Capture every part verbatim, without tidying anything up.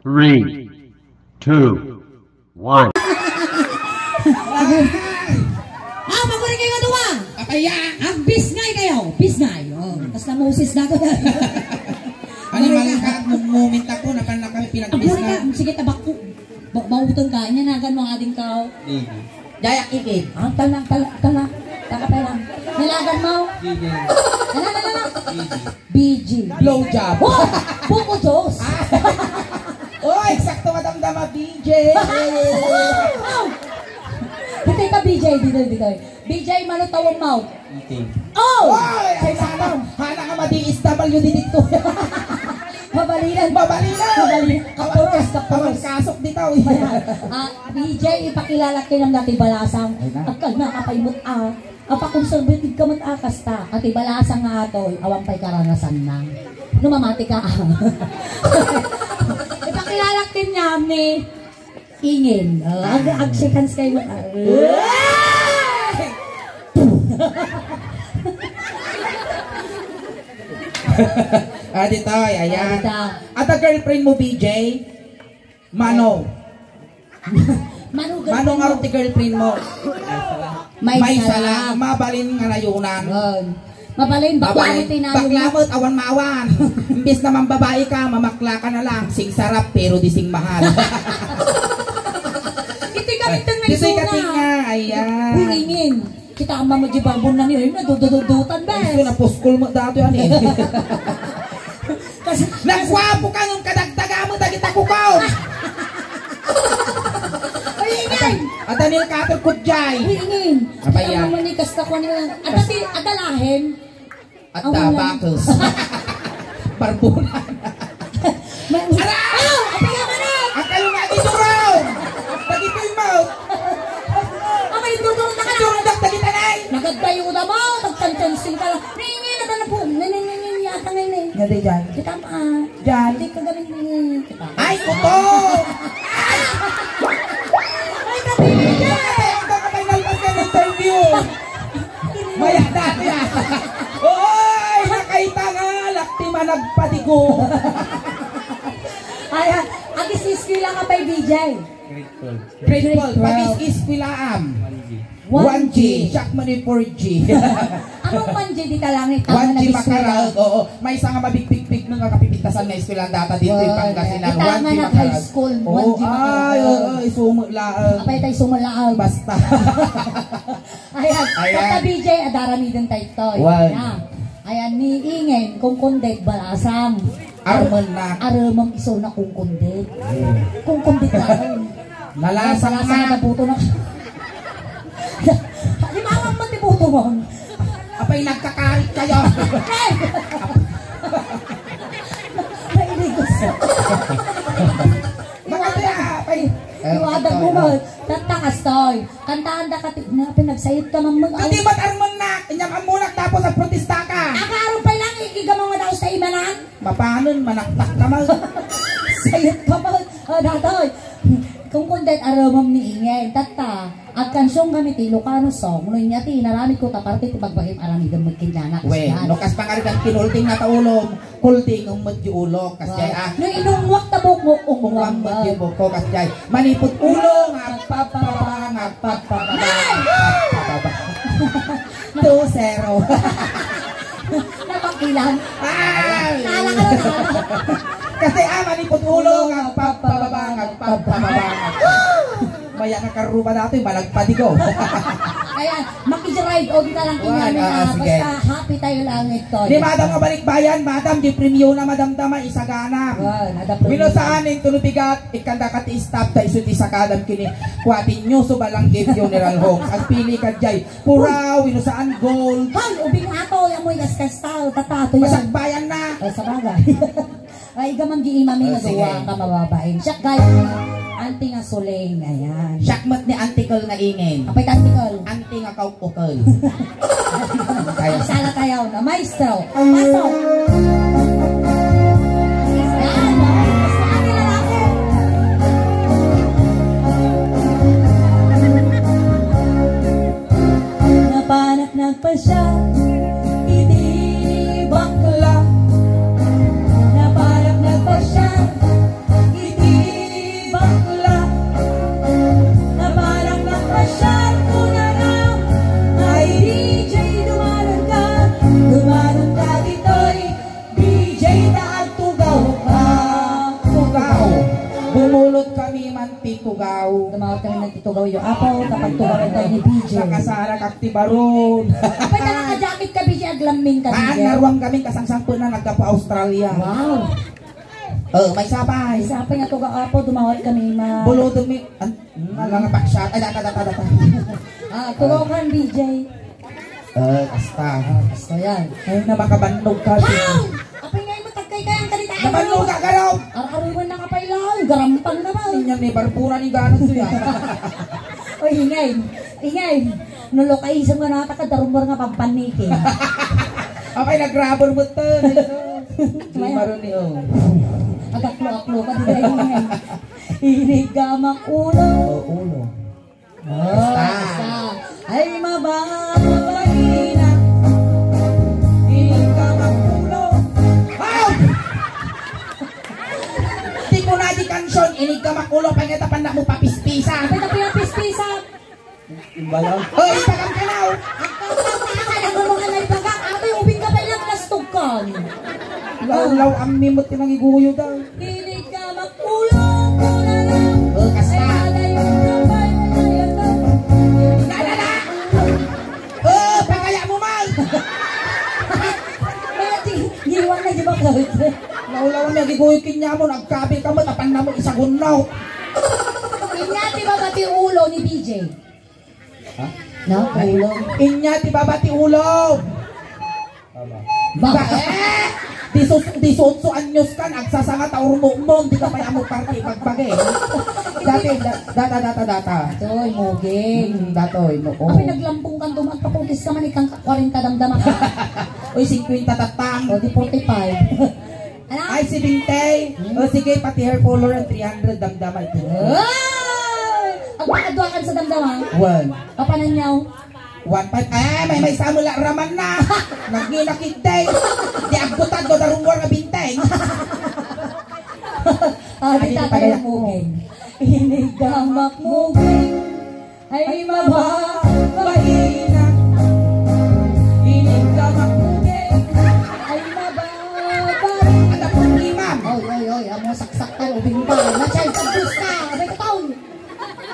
Three, two, one. Ah, maguring kayo nga duwa. Apaya. Agbisngay kayo. Bisngay. Oh, tas na Moses na ako. Animal ka, muminta ko, napan na kami Aburay ka. Pinagbisngay. Sige, tabak ko. Ba-, bautang ka. Inyanagan mo ading tao. Sige. Jayak ikid. Ah, tala, tala, tala. Taka pa lang. Nalagan mo? Sige. Nalagan mo? Sige. B G. Blowjob. Oh! Buko Diyos! Ah. Oh, eksakto, madamdama, B J. Oh! Dito ka, B J, dito, dito. B J, mano tawag mo? Eating. Oh! Oy, ay, sana, sana ka ma-D S W D dito. Mabalinan. Mabalinan. Mabalinan. Kapuros, kapuros. Awan kasok dito, eh. Ayan. Ah, B J, ipakilala kinam dati balasang. Ay, na. Agkal na, apay mo, ah. Apa conservative ka met a kasta, ati balasang nga atoy, awan pay karanasan na. No mamati ka, ah. Ipakilala ken niya ni Ingen. Ah, ag, ag shake hands kayo. Ah. Ah, ditoy, ayan. Ah, dito. At ang girlfriend mo, B J? Mano? Mano, Mano nga girlfriend mo? Ti girlfriend mo? May May sala. Sala. Mabalin nga nayunan. Yun. Mabalin, bakla Mabalin. Mo tinayo Bakla mo. Mo't awan maawan. Imbis na mambabae ka, mamakla ka na lang. Singsarap, pero di singmahal. Iti ka, ito nga Ito'y isuna. Kating nga, ayan. Huringin. Kita ang mga di barbon na niyo, yun, nadudududutan, bes. Gusto na puskol mo dati, ani. Kasi, Nagwapo ka nung kadagdaga mo, dagita kukaw. Ay, ingay! At Daniel Kater Kudjay. Ay, ingay! Abay, Kita ah. Mo man ni kasta ko niya. At dati, adalahin. At Awan lang. Tabakos. Barbunan. May Aray! Oh! Ang kaya ka na! Ang kayo nga, dito raw! Dagito yung mouth! Ang may dudurong na ka na! Dudurong na, dagita na eh! Nagagbayo na mo! Nagchanchansing ka lang! Ningi na ka na po! Ningi, ningi, yata ngayon eh! Nga di dyan? Kita mo ah! Dyan? Hindi ka galing ningi! Kita mo! Ay, kuto! Ay, kapili ka! Ay, ang kakatay nalpas ka ng interview! Maya dati ah. Oy, nakaita nga, lakti managpatigo. Ay, ah, agis-eskwela ka pa'y B J? Grade twelve. Grade twelve. Pag-is-eskwelaam. One G. One G. Siak man yung four G. Among one G di ta langit, tama One G na biskwela. Makarag, oo. May isa nga mabigbigbig nga kapipitasan nga eskwela data dito, Yun. Pangasinan. Ita One G man ang high Makarag. School, Oo, one G ay, Makarag. Oo, isumo laang. Apay tayo sumalaag. Basta. Ayan, Ayan. Tata B J, adaramiden tayo ito. Wan. Ayan. Ayan, ni Ingen, kungkundeg, balasang. Armen na. Aremem iso na kungkundeg. Hmm. Kungkundeg na. Nalasang Balasang na. Na buto na. Di ba ang mati buto mo? Apay, nagkakarit kayo. Ay! Ay, gusto. Bakit kaya, apay? Iwadag mo, Tata, kastoy. Kantaan da ka ti-, na, pinagsayot ka, mamag-, Dati ba't armon na? Inyam amunak tapos nagprotesta ka. Aka aron pay lang, ikiga mo nga daos ta imanan? Mapanon, manaktak ka, mag- Sayot ka, mag-, oh, datoy. Kungkundet aramam ni Ingen, tatta, agkansiong kami ti Ilocano song, no inya ti inaramid ko, ta parte ti bagbagim aramidem met ken Jana, We, kasdiay. No kas pangarigan kinulting na taulom, Kultingem met di ulo, kasdiay, Wow. ah. No inungwak ta bukmo, Ungwam ungwam met di met. Buko, kasdiay. Manipud ulo, nga agpapababa, nga agpapababa, Nay! Agpapababa. Two zero. Napakilan. Ay! Tala ka na, tala. Kasi, ah, manipud ulo, nga agpapababa, nga agpapababa, nga agpapababa. Maya nga karuba dati, malagpadigo. Ayan, makiride on ka lang Wan, kinyamin, ah, ah, sige. Basta happy tayo lang ito. Di madam nga balikbayan, madam, di premyo na, madam, tama, isagana. Wan, ada premyo. Wino saan, intuno bigat, ikanda ka ti staff, ta isu ti sakadam kini, kuatinyo, subalang gate funeral home. Agpili ka jay, pura, wino saan, gold. Hoy, ubing ato, yan mo, igas ka style, tatato yan. Masakbayan na. Oh, sabagay. Ay, iga man di imami nga Sige. Duwa ka mababain. Siak gayam ni Auntie nga Suling. Ayan. Siak met ni Auntie Kel nga Ingen. Apay ta Auntie Kel? Auntie nga kaukukel. Kaya. Sala tayo na. Maestro, pasok. Yan. Mas na atin lalaki. Napanak nagpasya iti bakla. Napanak nagpasya iti Nakasarakak ti baron. Apay, ta naka-jacket ka, B J, aglamming ka, Haan, B J. Naruam kami kasangsangpetna, naggapu Australia. Wow. Oh, may sapay. May sapay nga tuga, Apo, dumawat kami, ma- Bulodom mi, an-, hmm, nga paksat. Ay, data, data, data. Ah, tugaw kan, B J. Eh, basta. Ah, basta yan. Ay, na makabannog ka. Haw! Apay nga, matagkay kayang kanita. Nabannog ka, garaw! Ar-aruman na nga pay lang. Garampang na ba? Inya ni Barbura ni Ganot to yan. Oy, ingay. Ingay. No, lokay, isang nga nata ka, darumor nga pagpaniki. Apay, nag-rubber boot to. Di Maya. Maruni, oh. Agaklo-aklo ka, di ba, ingay? Inigamak ulo. Oh, ulo. Oh, basta. Basta. Ay, mababaina. Inigamak ulo. Wow! Ti kuna di kansion, inigamak ulo, pangita pa na mo papispisa. Apay, ta pispisak. Imbalaw. Oh, ipagam ka na, oh. Ang tao, ang tao, ang mga naibagak, apay, ubing ka pa ilang nastog ka. Laulaw, ammi mo tinangiguyo daw. Inigamak ulo ko na lang. Oh, kasta. Ay, alayo ka pa, ay, alayo ka. Dada, da! Oh, pagaya mo, man! Dati, ngiwan na, di ba, kawit? Laulaw na, giguyo kinya mo, nagkabil ka mo, tapan na mo, isagun na. Inya, di ba, pati ulo ni B J? Ha? Na, ulo. Inya, ti baba ti ulo. Tama. Ba, eh! Disus-, disotso anyos kan, agsasanga ta urmumon, di ka pay amo parti pagbagay. Dati, da-, data, data, data. Toy, moging. Hmm, datoy, no. Oh. Apay, naglambong kan duman, paputis ka man, ikang kwarenta damdama ka. Uy, singkwenta tatang. O, di forty-five. Ano? Ay, si Bintay. Hmm? O, sige, pati hair color ang three hundred, damdama ito. Ay! Agpakadwa kan sa damdama? One. Papananyaw? One five. Eh, may, may samula raman na. Nagninakit day. Di agkutad ko darumwar nga Bintay. Ah, di Ay, tatay pagaya. Muging. Inigamak muging. Ay, mababaina. Inigamak muging. Ay, mababaina. Ada pun imam. Oy, oy, oy, amo saksaktan, ubing pa. Na-child abuse ka. Abay, kataon.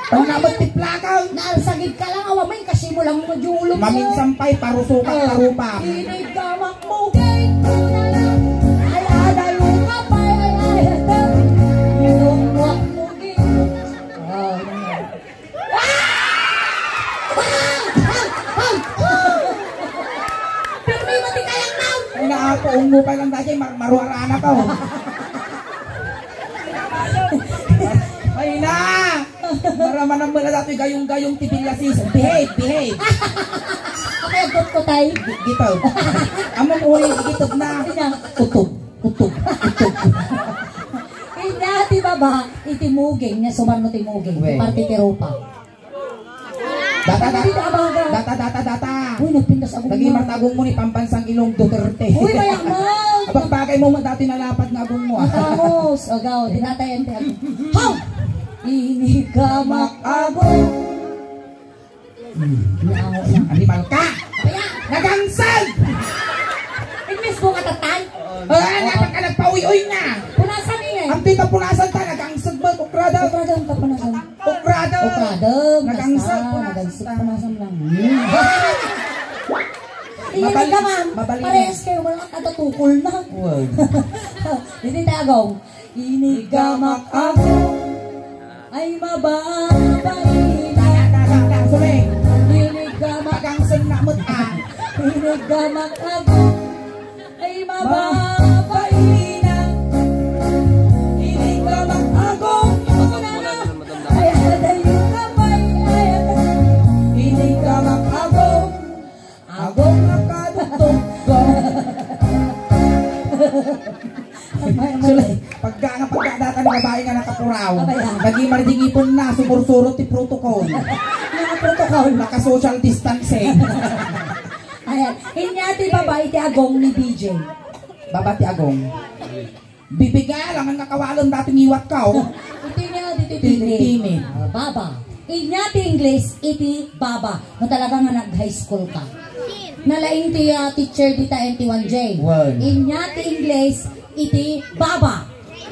Ang naman tiplakaw. Narsagid ka lang, awa mo, kasi mo lang mo di ulo mo. Maminsan pa'y parusukan, Oh. Parupa. Inigamak muging. Ay, adayo ka pa, ay, ay, ay. Inungwak muging. Oh, yun. Pirmi mo ti kayang naw! Ay, naapo, ungo pa lang dati, mar-, maruarana pa, oh. Ay, na! Maramanan mo na dati, gayong-gayong ti Villasis. Behave, behave. Apay, agkutkutay? Gi-, gitaw. Among uri, gitaw na. Ina. Kutog. Kutog, kutog. Inya ti baba, iti muging, nia sumarno ti muging, Wen. Parte ti rupa. Data, data, Dita, abaga. Data, data, data. Uy, nagpintas agong Naging mo. Martagong mo ni Pambansang Ilong Duterte. Uy, mayak mo. Abang bagay mo, dati nalapad nga agong mo, ah. Matamos. Agaw, dinatayan ti agong. Haw! Inigamak agong. Hmm. Naango na. Animal ka! Kaya, nagangsag! Imbis mo katatay? Ah, nga pagka nagpauy-uy nga! Punasan niya eh. Ang tita punasan ta, nagangsag ba? Ukrada! Ukrada ang kapunasan. Ukrada! Ukrada, Nagangsag, basta, punasan nagangsag, ta. Punasan lang. Hmm. Iyan Mabali-, ka, ma'am. Mabali Parehas na. Kayo, wala ka tukol na. Wow. Hindi tayo, Gong. Inigamak ako. Ay, mababaina. Tara, tara, tara, suling. Inigamak. Pagangsen na mo, ah. Inigamak ako. Ay, mababaina. Inigamak ako. Ay, adayo ka pa, ay, adayo. Inigamak ako. Agong nakadugtog ko. Sulay, pagka nga pagkadatan ng babae nga nakapuraw, Abay, ah. Naging maridingipon na, sumursurot ti protocol. Naka-protocol. Naka-social distancing. Ayan. Inya ti baba iti agong ni B J. Baba ti agong. Bibigal, aman nga kawalen dati ngiwat ka, oh. Iti niya, dito Ti-, tini. Tini. Ah, baba. Inya ti English, iti baba. No talaga nga nag-high school ka. Nalaing ti, ah, teacher dita N T one J. Wan. Inya ti English, iti baba.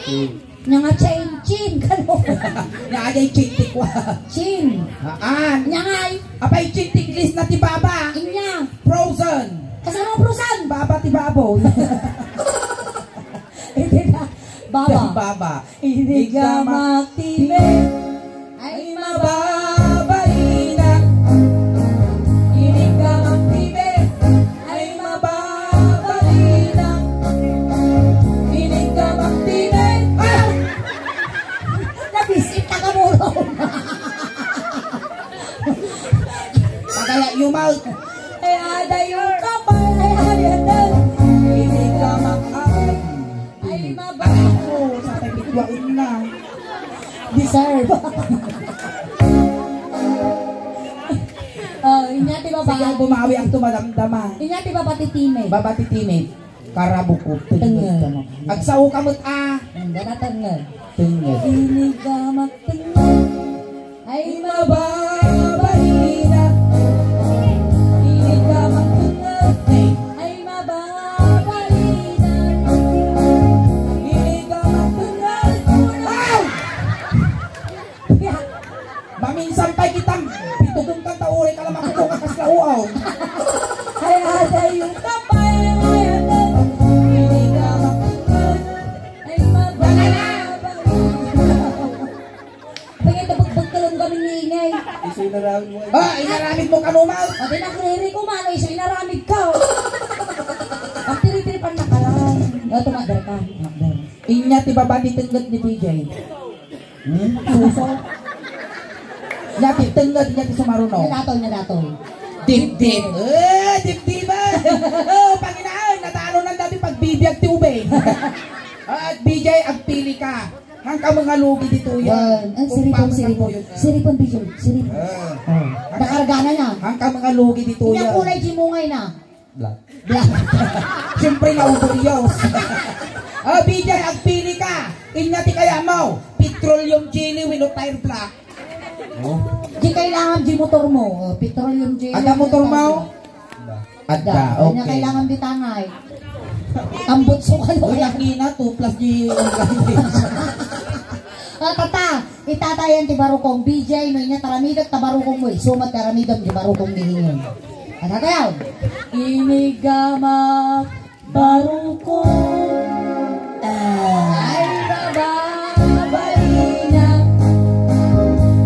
Hmm. Nya nga change. Chin, kano? Nya, ajay chin ti kua. Chin. Haan. Nya ngay. Apay chin ti English na ti baba. Inya. Frozen. Kasano frozen? Baba ti baboy. Hindi na. Baba. Baba. Inigamak ti me. Ay, mababalinak. Inigamak ti me. Ay, mababalinak. Inigamak ti me. Ah! Nabisit na kamuro. Pagaya yung mouth. Ay, ada yung kapal. Ay, ada yung Inigamak. Ay, mabait. Ay, oo, sa pagkikwain na. Deserve. Oh, inya ti baba. Sige, bumawi ang tumadamdama. Inya ti baba ti time. Baba ti time. Karabukot. Tengngel. Tengngel. Agsao ka met, ah. Hmm, dana tengngel. Tengngel. Inigamak tengngel. Ay, mababalina. Inigamak tengngel. Ay, mababalina. Inigamak tengngel. Aw! Maminsan pay kitang bitugon kan ta uray ka la makuko nga kasla uaw. Ay, adayo ka pay, ay, adayo. Inigamak tengngel. Ay, mababalina. Pagay ta bagbagtalon kami ni ingay. Isu inaramid mo. Ah, inaramid mo kano man? Pati nakriri ko man, isu inaramid ka. Pagtiri-tiri pan nakaram. Ito, mother ka, mother. Inya ti baba ti tengnged ni B J. Hmm? Suso. Inya ti tengnged, inya ti sumaruno. Inya dato, inya dato. Dibdib. Eh, dibdiban. Oh, Panginoon, natalo nang dati pagbibiag ti ubing. Ah, B J, agpili ka. Hangka mga lugi dito yan. Yan. Ang siripon, siripon. Siripon, Bijo. Siripon. Ah. Oh. Nakarga na na. Hangka mga lugi dito yan. Inya kulay di mungay na. Black. Black. Siyempre, na uberios. Ah, B J, agpili ka. Inya ti kaya mo. Petroleum jelly, wino tire black. Oh. Di kailangan di motor mo. Oh, petroleum jelly. Ada motor mo? Black. Adda, okay. Kanya kailangan bitangay. Tambutso ka, no? Uy, laki na, two plus di ang language. Ah, tata, itatayan ti barukong B J, no, inya taramidek ta barukong mo, isumat taramidem ti barukong ni Ingon. Ano tayo? Inigamak barukong. Ah. Ay, baba, balina.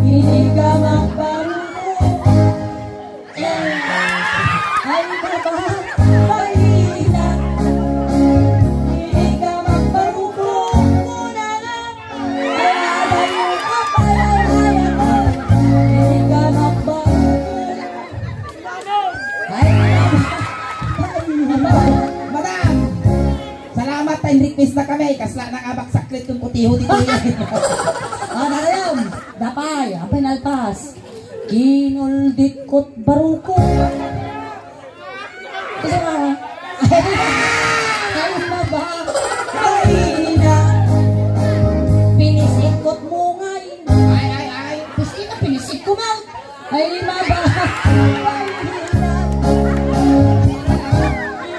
Inigamak barukong. Ay, baba, balina. Inigamak barukong ko na nga. Ay, adayo ka pala, ay, ako. Inigamak barukong. Ay, baba, balina. Madam, salamat ta in-request na kami. Kasla na nga baksaklit kung kutiho dito yan. Ah, Mariam, dapay, apay nalpas. Kinuldit ko't baruko. Kasi nga, ay, na ba? Ay, na. Pinisik ko't mungay. Ay, ay, ay. Gusto na, pinisik ko, ma'am. Ay, na ba? Ay, na.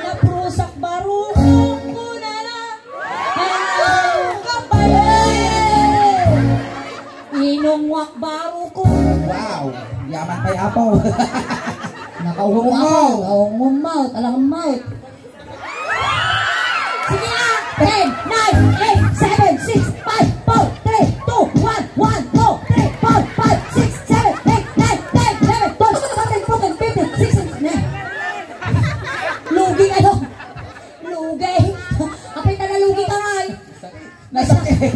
Naprusak baruko na lang. Ay, na. Kapal. Inungwak baruko. Wow! Yaman pay apaw. Nakaungo ako. Ungo. Nakaungo mouth. Alang mouth. Sige na! Ten, nine, eight, seven, six, five, four, three, two, one, one, two, three, four, five, six, seven, eight, nine, ten, eleven, twelve, thirteen, fourteen, fifteen, sixteen, nine. Lugi kayo. Lugi. Apay ta nalugi ka, ay. Nasakit.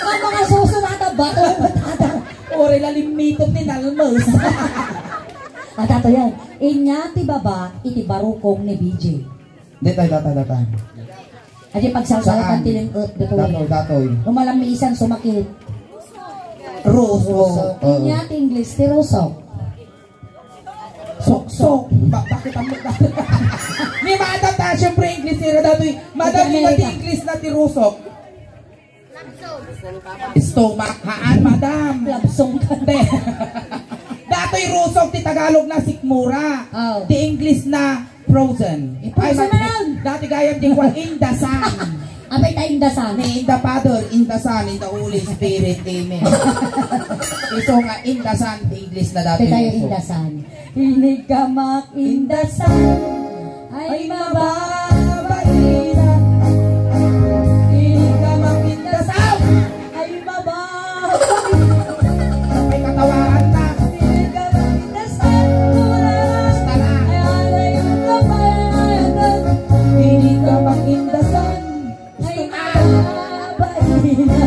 Ang mga suso nata, bato, batada. Uri na limitom ni Nalmos. At ato yan, inya ti baba iti barukong ni B J. Detay, detay, detay. Adi pagsalsalatan. Saan? Ti ling-et, detoy. Datoy, datoy. Lumalam mi isan sumakit. Rusok. Rusok. Oo. Inya ti English, ti rusok. Soksok. Ba-, bakit ang ni Madam ta, siyempre, English nila datoy. Madam, ina ti English na ti rusok. Stomach. Haan, Madam. Labsong ka. Te. Datoy rusok ti Tagalog na sikmura. Oh. Ti English na frozen. Eh, frozen na lang. Dati gayam ti kwan, in the sun. Apay ta in the Son. Ni in the Father, in the Son, in the Holy Spirit. Amen. Isu nga in the Son, English na dati. Apay tayo in the Son. Inig ka mak in the Son. Ay, mababaina. Inig ka mak in the Son. Ay, mababaina. May katawaan na. Inig ka mak in the Son. Basta na. Ay, alay ka pa, ay, ay, ay. Inig ka mak in the Son. Ay, mababaina.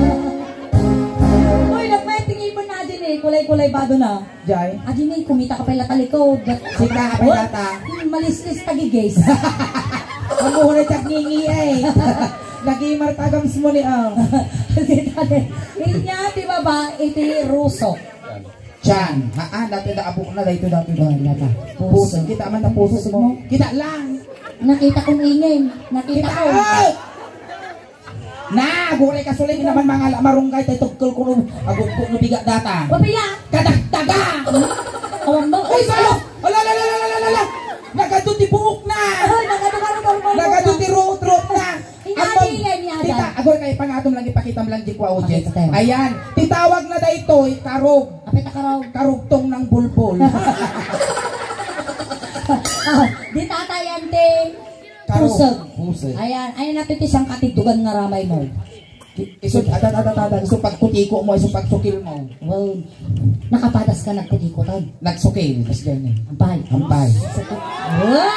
Uy, nagmayating ipon na din eh. Kulay-kulay bado na. Jay? Adi ni, kumita ka pala talikod. Sika, apay data? Hmm, malislis tagigis. Ang mura tag ngingi eh. Nagimar tagams mo ni, oh. Inya, di ba ba, iti rusok? Chan. Ha, ah, dati da abok na, dahito dati da. Wala ka. Puso. Puso. Kita man na puso mo. Kita lang. Nakita kong ingin. Nakita Kita ko. Out! Na, aguray ka suling naman mga la-, marunggay tayo tugkol ko nung agugko no bigat data. Wapila? Kadagdaga! Awan mo. Ay, salo! Ala, ala, ala, ala, ala, ala! Nagadu ti buok na! Ay, nagadu ka rin, nagadu ka rin. Nagadu ti ruot-ruot na! Inyadi, Among, inyadi. Tita, aguray kayo pangatom lang, ipakita mo lang di kwa audience. Okay, okay. Ayan, titawag na daytoy, karog. Apay ta karog? Karugtong ng bulbol. Ah, di tatayan, te. Karog. Pusog. Pusog. Ayan, ayan natin ti sangkatiddugan nga ramay mo. Ki-, isu, ada, ada, ada, ada, isu pagkutiko mo, isu pagsukil mo. Well, nakapadas ka nagkutiko, tan. Nagsukil, kas ganyan. Ampay. Ampay. Sukil. Wow!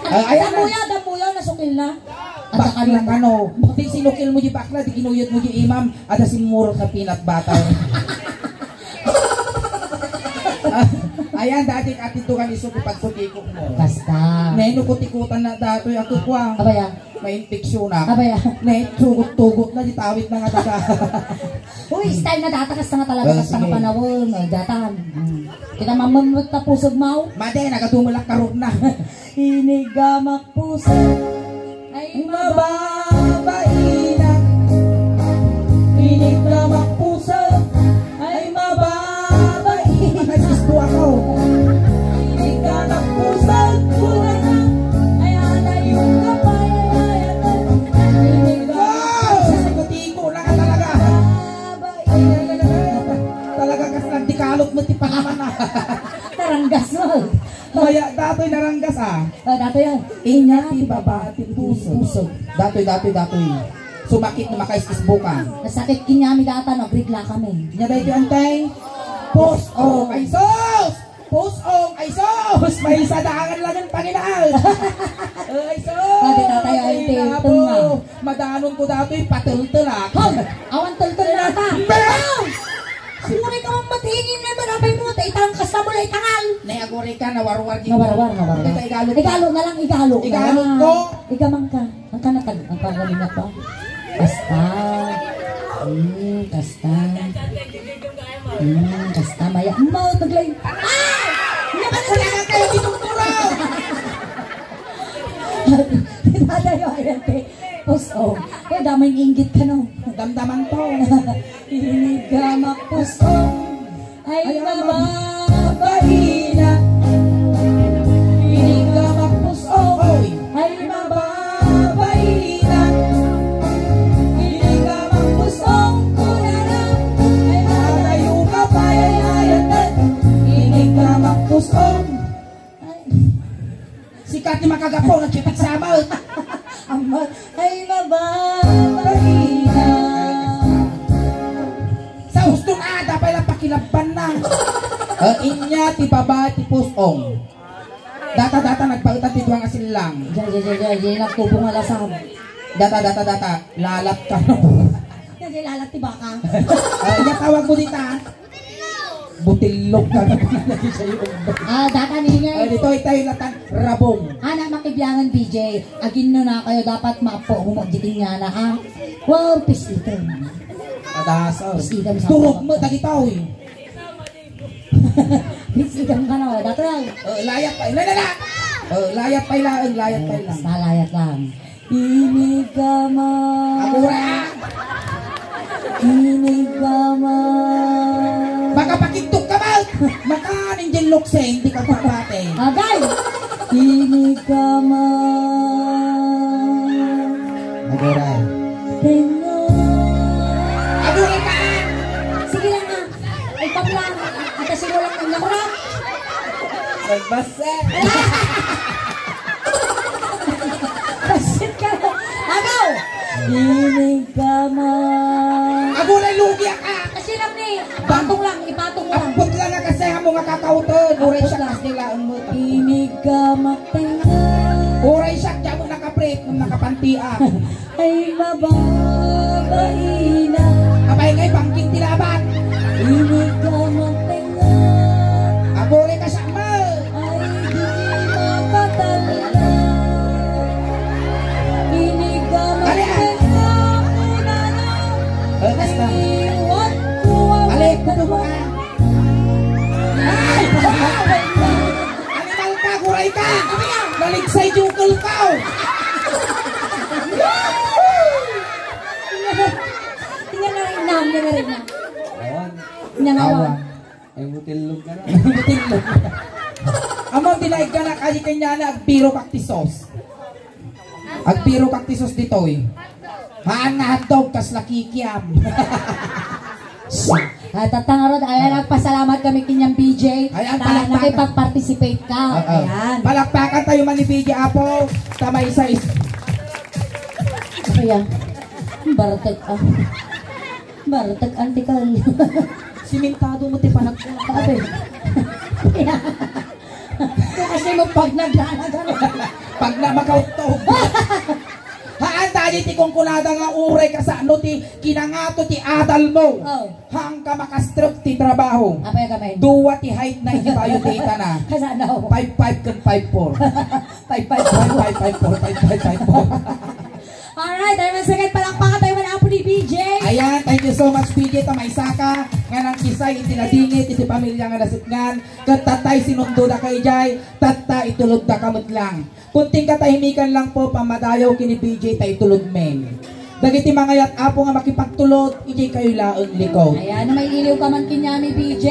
Ah, ayan na. Damuya, damuya, nasukil na. At saka Bakla na. Kano. Di sinukil mo di bakla, di kinuyod mo di imam, ada simurot na peanut butter. Ayan, dati katidukan isu ti pagkutikot mo. Basta. Neno kutikutan na datoy ako kwa. Abaya. May infeksyon na. Abaya. Ne, tugot-tugot na, di tawid na nga daga. Uy, style na data, kasta nga talaga, Ah, kasta nga sige. Panawon, may datan. Hmm. Kita mamamot na pusog mo. Made, nagatumulak karog na. Inigamak pusog. Ay, mababaina. Inigamak pusog. Ay, mababaina. Nagsisto ako. Inigamak pusog. Ay, anayo ka pa, ay, ay, ay. Inigamak pusog. Tiko na ka talaga. Mababaina. Talaga kas nagdikalot mo ti panaman na. Naranggas mo. Maya, datoy naranggas, ah. Ah, datoy, ah. Inya ti baba ti puso. Puso. Datoy, datoy, datoy. Sumakit no makaiskis bukan. Nasakit kami data, no, grade la kami. Inya daytoy, antay. Pusong, ay sus! Pusong, ay sus! May isa dangan lang ang Panginoon. Ay sus! Ah, di tatay, ay, Ay, ti, nabo. Tunga. Madanon ko datoy, patultulak. Hoy! Awan tultul na ta. Meow! Aguray ka mang matingin na ito, napay mo, ta itangkas na mo na itangal. Nay, aguray ka, nawarwar di Nawarwar, nawarwar. Kita igalo. Igalo na lang, igalo na Igalo lang. Ko. Igamang ka. Ang kanatag, ang pagaling na pa. Basta. Hmm, basta. Hmm, basta. Maya. Mo, taglay. Ah! Hindi pa na Wala na kayo, tinuturo! Tatayo, ayan, te. Pusong. Eh, damay inggit ka, no? Damdaman to. Inigamak pusong. Ay, Ay, mababaina. Inigamak pusong. Oy. Ay, mababaina. Inigamak pusong. Kunana. Ay, matayo ka pa, ay, ay, ay. Inigamak pusong. Ay. Sikat ni makagapo, nagkipit sa amot. Amot. Ay, mababaina. Sa uston ada, pala pakilabban na. Ah, inya ti baba ti pusong. Data, data, nagpaetan ti duwa nga sillang. Jay, jay, jay, jay, jay, nagtubo nga lasam. Data, data, data, lalat ka. Kasi lalat ti baka. Ah, inya tawag mo dita. Butillog ka na pala lagi sa'yo. Ah, data ni nga. Ay, dito, itayo na tan, rabong. Anak, makibiangan, B J. Aginno na kayo, dapat maapo mo magditing nga na, ha? Wow, pisitan. Adasa. Pisitan sa Turog mo, tagitaw, eh. Pisitan ka na, dati lang. Oh, layat pa. Na, na, na. Oh, layat pa lang, layat pa lang. Basta layat lang. Inigama. Agura! Inigama. Makapakigtok ka ba? Makaning din lukse, hindi ka papate. Agay! Inigama. Pagbasa. Basit ka na. Agaw! Inig ka man. Aguray, lugi ka. Kasi lang ni, ipatong lang, ipatong lang. Ampot lang nga kasi amo nga kakauten. Uray siya lang. Kasi laeng mo. Inig ka magtenga. Uray siya, diyan mo nakaprit, nung nakapantiak. Ay, mababaina. Apay ngay, bangking ti labat. Inig ka magtenga. Aguray ka siya, ma. Ay, di makatala. Inig ka magtenga, unana. Eh, basta. Ay, iwan ko ang... Ale, kuno mo ka. Ay! Animal ka, guray ka! Naligsay jukol ka, oh! Nya na rin na, nya na rin na. Awan. Nya nga, awan. Awan. Ay, mutillog ka na. Mutillog. Amo, dinaig ka na, kadi kanya na, agbiro kak ti sauce. Agbiro kak ti sauce ditoy. Haan nga hotdog, kas lakikiam. Ah, tatta ngarud, ayan, nagpasalamat kami kaniam, B J, ayan, na palakpakan. Nakipag-participate ka. Oo. Ayan. Palakpakan tayo man ni B J, apo. Tama, isa, isa. Ayan. Bartek, ah. Bartek, antikal. Simentado mo ti panagkuha. Ate. Kasi mo pag nagdalagan. Pag na makauto. Haan, dali ti kunkunada nga uray kasano ti kinangato ti adal mo. Oh. Haan ka makastrek ti trabaho. Apay ka, men? Dua ti height na iti bayo data na. Kasano? Five five ken five four. Five five. Five five, five four, five five, five four. Alright, ay man sakit, palakpakan tayo man, apo ni B J. Ayan, thank you so much, B J, ta maysaka nga nangkisay iti nadingit iti pamilya nga nasitngan. Ket tatay, sinundo da kay jay, tatta, itulod da ka met lang. Kunting katahimikan lang po, pamadayaw kini B J ta itulod men. Dagiti mangayat, apo, nga makipagtulod, idiay kayo laeng likod. Ayan, no mailiw ka man kaniami, B J.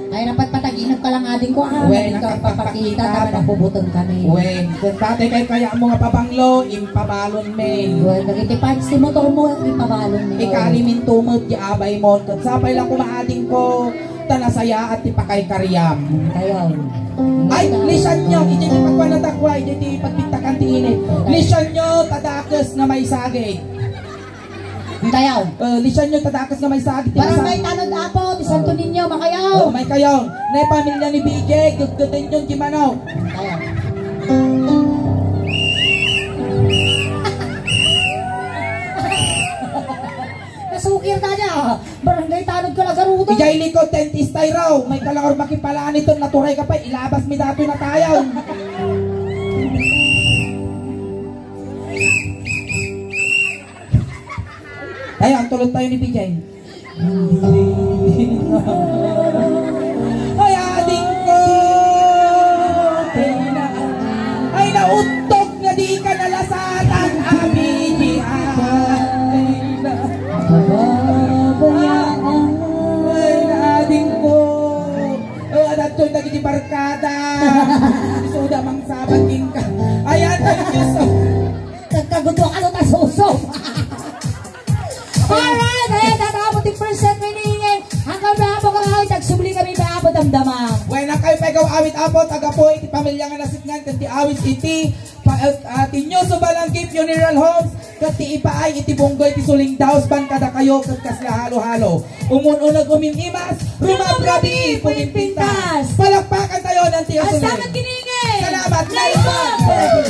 Ay, napatpataginok ka lang, ading ko, ah. Wen, madi ka nakapagpakita, papakita, tama, nakabubuteng kami. Wen, ket tatay, kay kaya mo nga pabanglo, impabalon men. Wen, dagiti parts ti motor mo, impabalon men. Ikalimin tumet, di abay mo. Ket sapay lang kumaading ko, ta nasayaat ti pakaykariam. Kayo. Ay, lisan nyo, iti ti pagkuan na takwa, iti ti pagpintakan ti init. Lisan nyo, ta dakes nga maysagid. Tayaw. Eh, lisan nyo, ta dakes nga maysagid. Barangay Tanod, apo, ti Santo Niño, makayaw. Oh, may kayaw. Ne pamilya ni B J, guggutin nyo ti manok. Tayaw. Nasukir ta dia. Barangay Tanod ka, Lagaruda. Ijay likod, dentista iraw. May kalangor makipalaani ton, naturay ka pa, ilabas mi datoy na tayaw. Tayo, ang tulog tayo ni P J. Ay, ading ko! Ay, nauttog nga di ka nalasatan, abidi, ay, na. Ay, ading ko! Oh, adatton dagiti barkada. Isuda mangsabat kenka. Ayan, thank you so. Nagkagudo ka no ta suso. Alright, ayan, tatapo ti first set ni Ningay. Ang kabapo ka awit, agsubli kami, bapo damdama. Bueno, kayo pa ikaw awit, apo, tagapo, iti pamilya nga nasitngan, ken ti awit iti pa, ah, ti New Subalang Gift Funeral Homes, ket ti ipaay iti bunggoy ti suling dausban kadakayo, ket kasla halo-halo. Umun-uneg umim-imas, rumabrabi pumimpintas. Palakpakan tayo ng tiyo. Salamat, Ningay. Salamat, Naiman.